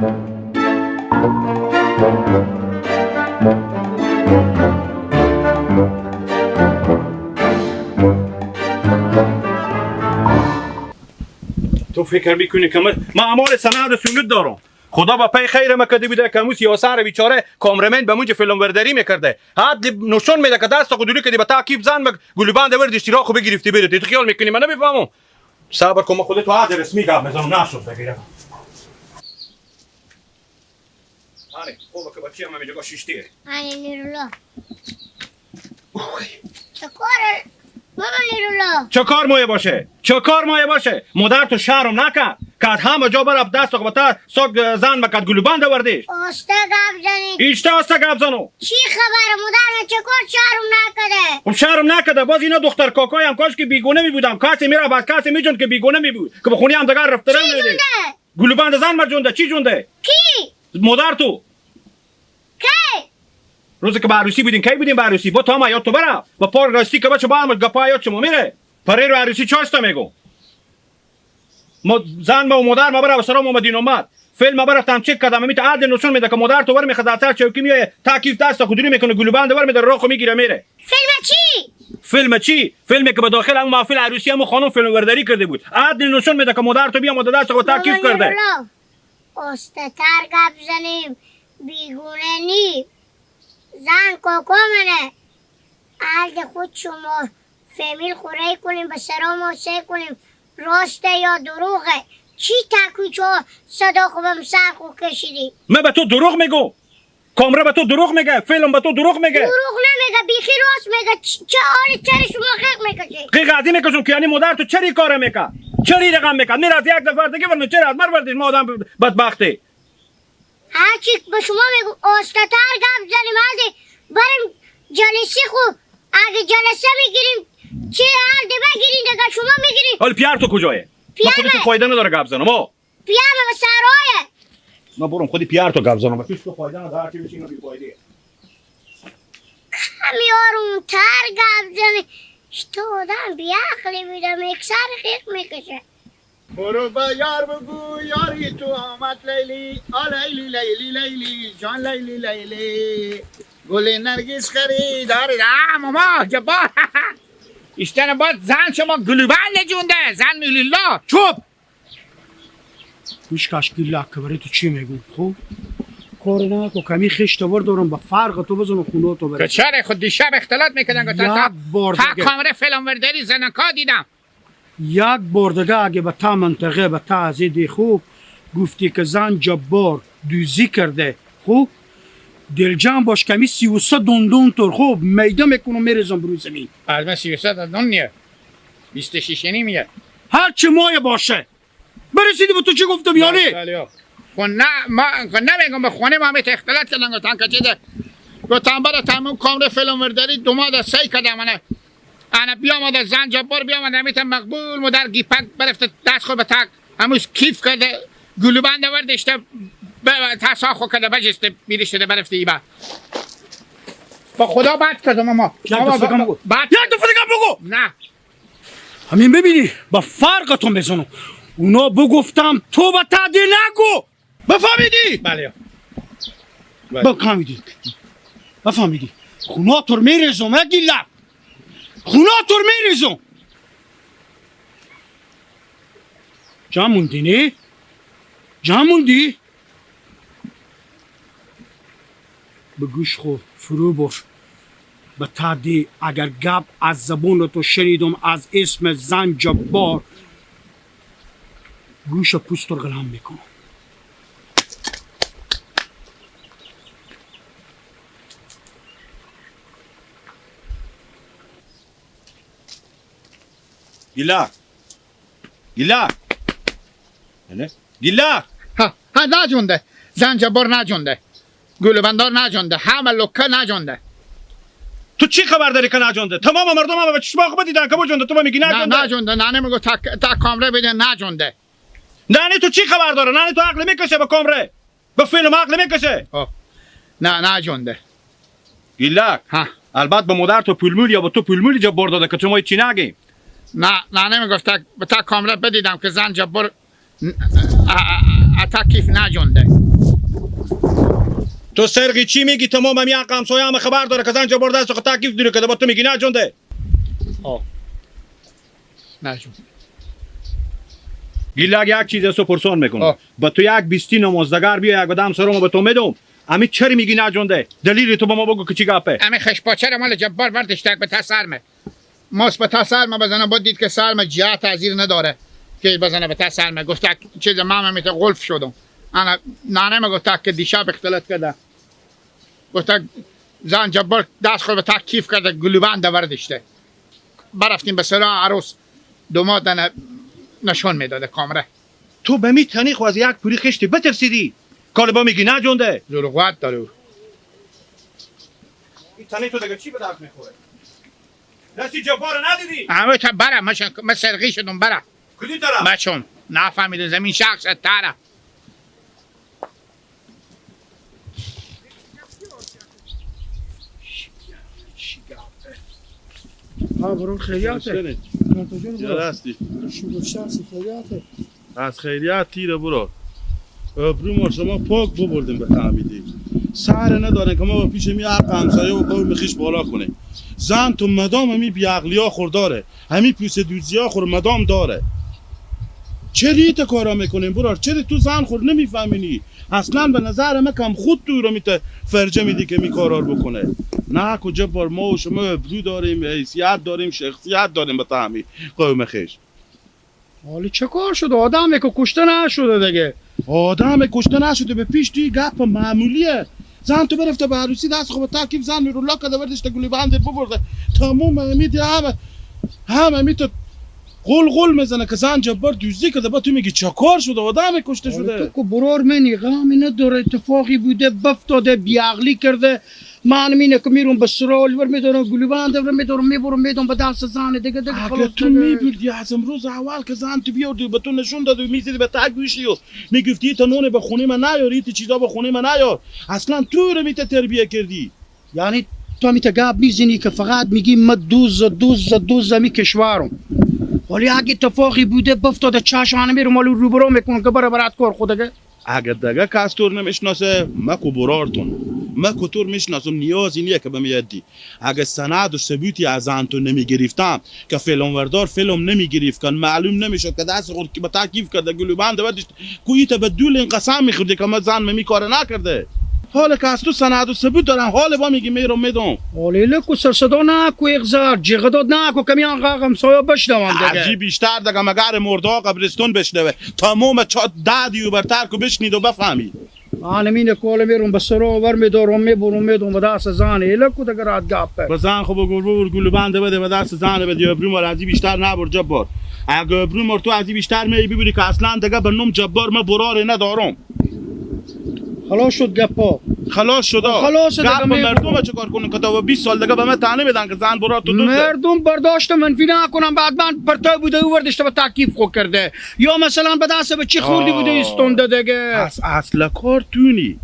تو فکر میکنی که من اعمال سند و سنت دارم. خدا با پی خیر ما کده بوده که موسی یاسر بیچاره کامرمن به مونج فیلم ورداری میکرده. حد نشون میده که دست قدوری کدی به تعقیب زن گلوبند ورد اشتراک خو بگرفتی بره. تو خیال میکنی من نمیفهمم؟ صبر کن من خودت تو عهد رسمی گپ میزنم نشد بگیرم. آره خوبه که بچه هم اینجا شیشتیه. آره نیرولا. چکار ماما نیرولا؟ چه کار مایه باشه؟ چه کار مایه باشه؟ مادر تو شرم نکرد که از همه جا برفت دست و ساک زن مکد گلوبند آوردیش. آسته گپ زنی. ایشته آسته گپ زنو. چی خبره مادر چه کار شرم نکرده؟ خب شرم نکرده باز اینا دختر کاکای هم کاش که بیگونه می بودم. کسی میره بعد کسی میجوند که بیگونه می بود که به خونی هم دیگر رفته نمیده. گلوبند زن مر جونده چی جونده؟ کی؟ مادر تو. کی؟ روزی که به عروسی بودین کی بودین به عروسی؟ با تا ما یاد تو برم با پار راستی که بچه با هم گپا یاد شما میره. پره رو عروسی چاشتا میگو. ما زن ما و مادر ما برم سلام اومدین اومد. فیلم ما برفتم چک کردم میت عدل نشون میده که مادر تو ور میخواد از چوکی میایه تاکیف دست خودونی میکنه گلوبند ور میده راخو میگیره میره. فیلم چی؟ فیلم چی؟ فیلمی که به داخل هم محفل عروسی هم خانم فیلم ورداری کرده بود. عدل نشون میده که مادر تو بیا مادر دست خود تاکیف کرده. آسته تر گپ زنیم بیگونه نی. زن کاکا منه. عهد خود شما فامیل خوره کنیم به سرام سه کنیم راسته یا دروغه؟ چی تکوچو صدا خوبم سر خو کشیدی؟ من به تو دروغ میگم. کامره به تو دروغ میگه، فیلم به تو دروغ میگه. دروغ نمیگه، بیخی راست میگه. چه آره چرا شما قیق میکشی؟ قیق عادی میکشم که یعنی مادر تو چری کار میکرد؟ چری رقم میکرد؟ میره از یک دفعه دیگه ورنه چرا از مر وردیش ما آدم بدبختی. هرچی به شما میگم آسته‌تر گپ زنیم هردی بریم جلسه خو اگه جلسه میگیریم چه هردی بگیریم دیگه شما میگیریم. حالا پیار تو کجایه؟ پیار خودت فایده نداره گپ زنم. پیار به سرایه. ما برم خودی پیار تو گپ زنم. پیش تو فایده نداره هرچی بشی اینو بی فایده. کمی آروم تر گپ زنی. تو آدم بی عقلی میدم یک سر خیق میکشه. برو با یار بگو یاری تو آمد لیلی آ لیلی لیلی لیلی جان لیلی لیلی گل نرگس خریدار. ماما جبار ایشتن باید زن شما گلوبند جونده زن میلیلا چوب گوش کاش گیلا کبری تو چی میگم؟ خوب کار نه کو کمی خشت دارم با فرق تو بزنم خونه تو بره. چرا خود دیشب اختلاط میکردن تا تا کامره فلان ورداری زنکا دیدم. یک بار دیگه اگه به تا منطقه به تا ازیدی خوب گفتی که زن جبار دوزی کرده خوب دلجان باش کمی 33 دندون تر خوب میده میکنم میریزم بروی زمین. از من 33 دندون نیه 26 نیمه هرچی مایه باشه برسیدی به تو چی گفتم یعنی؟ خب نه ما نمیگم به خونه ما میت اختلاط کردن گفتن که چیزه گفتم برای تمام کامره فیلم ورداری دو ماه سی کردم انا انا بیامد زن جبار بیامد میت مقبول مدر گیپک برفت دست خود به تک هموز کیف کرده گلوبند وردشته تساخو کرده بجسته میرشته برفته ایبا با خدا بد کردم ما یک دفعه بگو بعد یک دفعه دیگه بگو نه همین ببینی با فرقتون بزنم اونا بگفتم تو به تعدیل نگو بفهمیدی؟ بله بفهمیدی بفهمیدی خونا تو میریزم گیلک خونا تو میریزم جا موندی نه؟ جا موندی؟ به گوش خو فرو بر به تعدی اگر گپ از زبون تو شنیدم از اسم زن جبار گوش پوست رو غلام میکنم. گیلا گیلا نه گیلا ها ها نجونده زن جبار نجونده گلوبندار نجونده همه لکه نجونده. تو چی خبر داری که نجونده؟ تمام مردم هم به چشم خود دیدن که بجونده تو میگی نجونده. نه نجونده نه نمیگو تا کامره بده نجونده. نه تو چی خبر داره؟ نه تو عقل میکشه به کامره به فیلم عقل میکشه. نه نجونده گیلک ها البته به مادر تو پولمول یا به تو پولمول جبار داده که تو ما چی نگیم. نه نه نمیگفت تا کامره بدیدم که زن جبار اتا کیف نجونده. تو سرقی چی میگی؟ تمام همی حق همسایه همه خبر داره که زن جبار دست خود تکیف دونه که با تو میگی نجونده. آه نجونده. گیلگ یک چیز سو پرسان میکنم. با تو یک بیستی نمازدگر بیا یک آدم سرمو به تو میدم. امی چرا میگی نجونده؟ دلیل تو با ما بگو که چی گپه. امی خشپاچه مال جبار برداشت به تسرمه. ماس به تسرمه بزنه بود دید که سرم جهت ازیر نداره که بزنه به تسرمه. گفت چیز من میته قلف شدم. انا نانه ما گفت که دیشب اختلاط کرده. گفت زن جبار دست خود به تکیف کرده گلوبند برداشته. برفتیم به سرا عروس دوماد نشون میداده کامره. تو به می تنی خو از یک پوری خشتی بترسیدی. کالبا میگی نجونده. زور قوت داره. این تنی تو دیگه چی به درد میخوره؟ دستی جبار ندیدی؟ همه تا بره من سرقی شدم بره. کدی طرف؟ بچم نفهمیدم زمین شخص تره. ها برون خیریاته. هستی؟ خیریاته. از خیریت تیره برو. ابرو ما شما پاک ببردیم به تعمیدی. سر ندارن که ما با پیش می حق همسایه و قوم خیش بالا کنه. زن تو مدام همی بیعقلی ها خورداره، همی پوست دوزی ها خور مدام داره. چرا ایت کارا میکنیم برار؟ چرا تو زن خور نمیفهمینی؟ اصلا به نظر من کم خود تو رو میته فرجه میدی که می کارار بکنه. نه کجا بار ما و شما ابرو داریم، حیثیت داریم، شخصیت داریم به تعمی قوم خیش. حالی چه کار شده؟ آدم که کشته نشده دیگه. آدم کشته نشده به پیش توی گپ معمولیه. زن تو برفته به عروسی دست خب ترکیب زن رو لاک کرده بردش گلی بند ببرده. تمام امید همه امید تو قل قل میزنه که زن جبار دوزی کرده. با تو میگی چه کار شده؟ آدم کشته شده. تو که برار منی غمی نداره، اتفاقی بوده بفتاده بیعقلی کرده. من اینه که میرم به سرال ور میدارم گلوبند ور میدارم میبرم میدم به دست زن دیگه دیگه. اگه تو میبردی از امروز اول که زن تو بیاردی به تو نشون داد و میزدی به تک گوشی و میگفتی تا نون به خونه من نیار، تا چیزا به خونه من نیار، اصلا تو رو میته تربیه کردی. یعنی تو میته گپ میزنی که فقط میگی ما دوز دوز دوز می کشورم، ولی اگه اتفاقی بوده بفتاده چشم میرم مالو روبرو میکنم که بره برات کار خود. اگه دیگه کس تو نمیشناسه مکو برارتون مکو تور میشناسم، نیازی نیه که به میادی. اگه سند و ثبوتی از آن تو نمیگرفتم که فلان وردار فلان نمیگرفت که معلوم نمیشد که دست خود که به تکیف کرده گلوبند بعدش کویت به دول این قسم میخوردی که ما زن می کار نکرده. حالا که از تو سند و ثبوت دارم حالا با میگی میرم میدم. حالا لکو سر صدا نکو اغزار جیغ داد نکو کمی آن غم سایه بشنوم دیگه. عجیب بیشتر دیگه مگر مردا قبرستون بشنوه تمام چا دادی و برتر کو بشنید و بفهمید. من اینه کال میرم به سرا ور میدارم میبرم میدم به دست زن لکو دیگه رات گپه. به زن خب بگو ببر گلوبند بده به دست زن بده. ابرو مار ازی بیشتر نبر جبار. اگه ابرو مار تو ازی بیشتر می ببری که اصلا دیگه به نوم جبار ما برار ندارم. خلاص شد گپا. خلاص شد. خلاص شد. گپ مردم چه کار کنن که تا 20 سال دیگه به من طعنه بدن که زن برا تو دوزه. مردم برداشت منفی نکنم بعد من پرتای بوده او وردشته به تکیف خو کرده یا مثلا به دست به چی خوردی بوده استونده دیگه. اصل کار تونی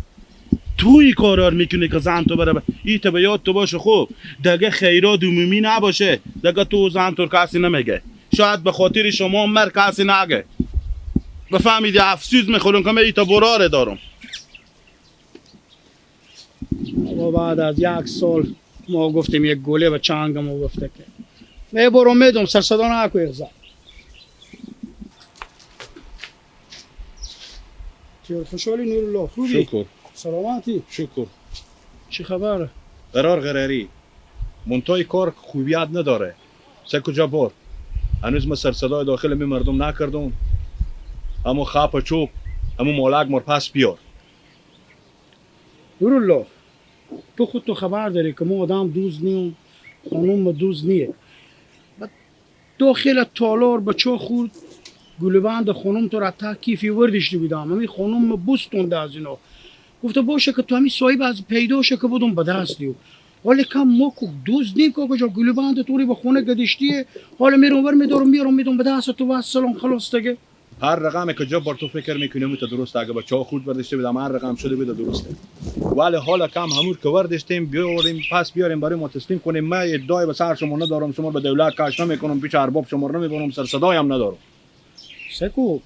توی کارار میکنی که زن تو بره ایت به یاد تو باشه. خوب دیگه خیرات عمومی نباشه دیگه تو زن تو کسی نمیگه، شاید به خاطر شما مر کسی نگه. بفهمیدی؟ افسوس میخورم که من ایتا براره دارم. و بعد از یک سال ما گفتیم یک گله به چنگ ما گفته که میبرم میدم سر صدا نکو اغزا. چه خوشحالی نورالله، خوبی؟ شکر. سلامتی؟ شکر. چه خبره؟ قرار قراری منتهای کار خوبیت نداره. سه کجا بار هنوز ما سر صدای داخل می مردم نکردم، اما خپ چوب اما مالک مر پس بیار. نورالله تو خود تو خبر داری که ما آدم دوز نیم، خانم دوز نیه. داخل تالار بچه خورد گلوبند خانم تو را تا کیفی وردشتی بودم، همین خانم بستونده از اینا. گفته باشه که تو همین صاحب از پیدا شه که بودم به دست دیو. حالا کم ما که دوز نیم که کجا گلوبند توری به خونه گدشتیه، حالا میرم ور میدارم میرم میدم به دست تو و سلام خلاص دیگه. هر رقمی که جبار تو فکر میکنی تو درست، اگه بچه‌ها خود برداشته بودم هر رقم شده بوده درسته، ولی حالا کم همور که ورداشتیم بیاریم پس بیاریم برای ما تسلیم کنیم. من ادعای به سر شما ندارم، شما به دولت کاش نمیکنم، پیش ارباب شما رو نمیبرم، سر صدایم ندارم. سکو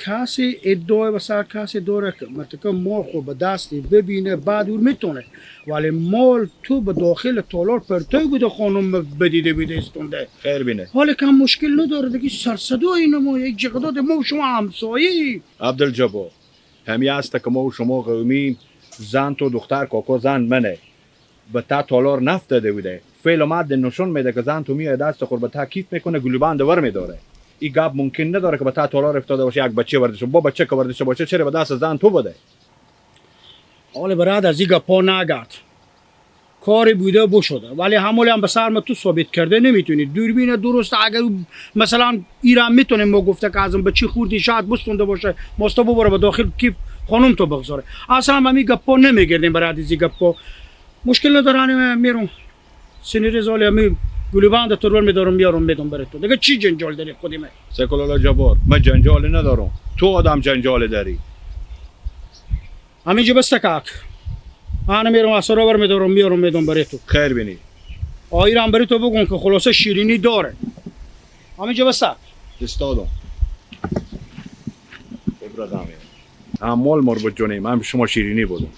کسی ادعای به سر کسی داره که مرتکه مال خود به دست ببینه بعد اون میتونه، ولی مال تو به داخل تالار پرتو بوده، خانم بدیده بوده استونده. خیر بینه. حالا که مشکل نداره دیگه، سرصدا اینو ما یک جقداد ما و شما همسایه. عبدالجبار همی هست که ما و شما قومی، زن تو دختر کاکا زن منه به تا تالار نفت داده بوده، فعل و مد نشون میده که زن تو میاد دست خور به تا کیف میکنه، گلوبند ور میداره. این گپ ممکن نداره که به تا تالار افتاده باشه یک بچه وردش با بچه که وردش باشه چرا به دست زن تو بوده؟ حالا براد از این گپا نگرد، کاری بوده بشده، ولی همولی هم به سر ما تو ثابت کرده نمیتونی. دوربین درست اگر مثلا ایران میتونیم ما گفته که ازم بچه خوردی شاید بستونده باشه، ماستا ببره به داخل کیف خانم تو بگذاره. اصلا هم این گپا نمیگردیم براد از این گپا، مشکل نداره. میرم سینی رزالی می گلوبند تو رو میدارم میارم میدم برای تو دیگه، چی جنجال داری خودی؟ سکولالا جبار من جنجال ندارم، تو آدم جنجال داری. همینجا بس تکاک من میرم اصلا بر میدارم میارم میدم برای تو. خیر بینی. آیرم برای تو بگم که خلاصه شیرینی داره. همینجا بس تک استادم ابرادم هم مال مربوط جونیم هم شما شیرینی بودم.